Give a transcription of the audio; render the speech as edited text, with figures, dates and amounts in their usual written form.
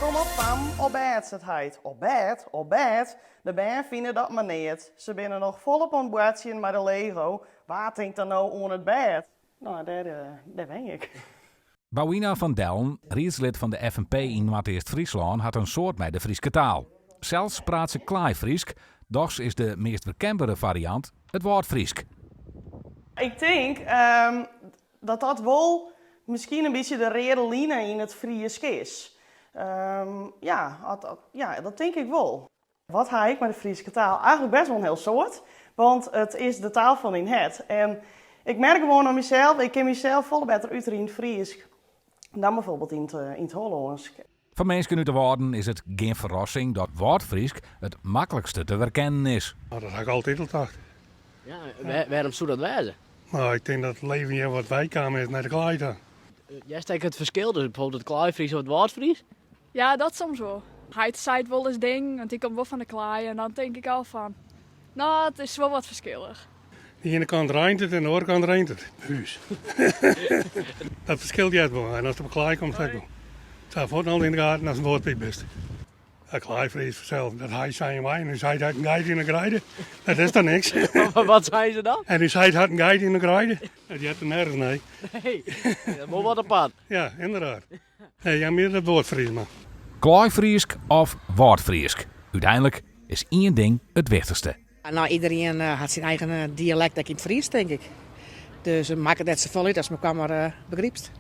Kom op fam, op bêd, seit heit. Op bêd, op bêd? De bern fine dat mar neat. Se binne noch folop oan it boartsjen mei de Lego. Wa tinkt dan no oan it bêd? No, dêr, dêr wenje ik. Bouwina van Dellen, riedslid fan de FNP yn Noardeast-Fryslân, hat in soad mei de Fryske taal. Sels praat se Klaaifrysk, dochs is de meast werkenbere fariant it Wâldfrysk. Ik tink dat dat wol miskien in bytsje de reade line yn it Frysk is. Ja, ja, dat tink ik wol. Wat ha ik mei de Fryske taal? Eigentlik bêst wol in hiel soad, want it is de taal fan myn hert. En ik merk gewoan oan mysels, ik kin mysels folle better uterje yn it Frysk dan bijvoorbeeld yn it Hollânsk. Foar minsken út de Wâlden is it gjin ferrassing dat Wâldfrysk it maklikste te werkennen is. Dat ha ik altyd al tocht. Ja, wêrom soe dat wêze? Nou, ik tink dat it leven hjir wat weikaam is nei de klaai ta. Hearst ek it ferskil tusken bijvoorbeeld it Klaaifrysk of it Wâldfrysk? Ja, dat soms wol. Heit seit wolris dingen, want dy komt wol fan de klaai en dan tink ik al fan, no, it is wol wat ferskillich. De iene kant reint it en de oare kant reint it. Hús. Dat ferskilt heart wol. En ast op 'e klaai komst ek wol. Sa fuort al yn de gaten ast in Wâldpyk bist. Ja, Klaaifries fansels, dat hy sei my en ús heit hat in geit yn 'e greide. Dat is dan niks. Wat sei se dan? En ús heit hat in geit yn 'e greide. Dat heart der nergens nei. Nee, dat wol wat apart. Ja, ynderdaad. Nee, ja, mear dat Wâldfries mar. Klaaifrysk of Wâldfrysk, úteinlik is ien ding it wichtichste. No, iderien hat syn eigen dialekt ek yn it Frysk, tink ik. Dus it makket net safolle út ast mekoar mar begrypst.